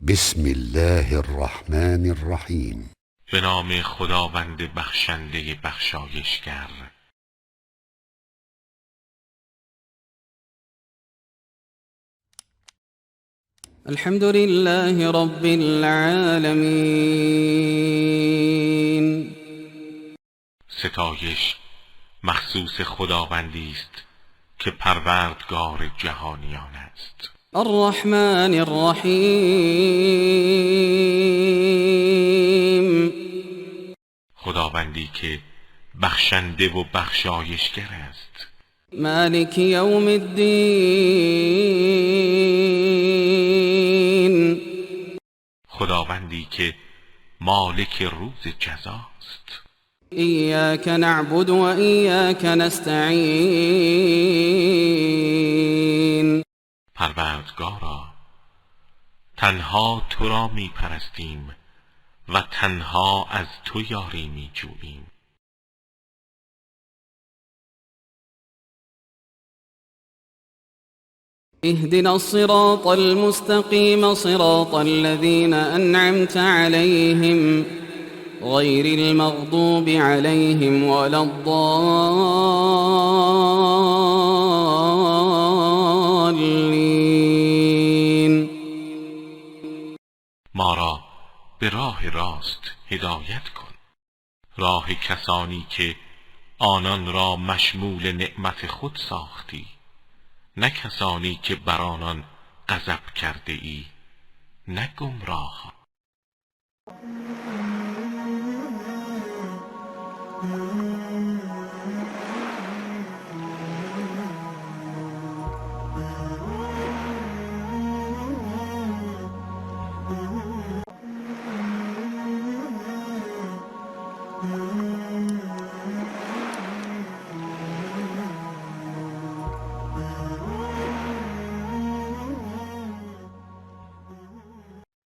بسم الله الرحمن الرحیم. به نام خداوند بخشنده بخشایشگر. الحمد لله رب العالمین. ستایش مخصوص خداوندی است که پروردگار جهانیان است. الرحمن الرحیم. خداوندی که بخشنده و بخشایشگر است. مالک یوم الدین. خداوندی که مالک روز جزاست. ایاک نعبد و ایاک نستعین. پروردگارا، تنها تو را می پرستیم و تنها از تو یاری می جوییم. اهدنا الصراط المستقیم صراط الذین انعمت عليهم غیر المغضوب عليهم ولا الضالین. ما را به راه راست هدایت کن، راه کسانی که آنان را مشمول نعمت خود ساختی، نه کسانی که بر آنان غضب کرده ای، نه گمراهان.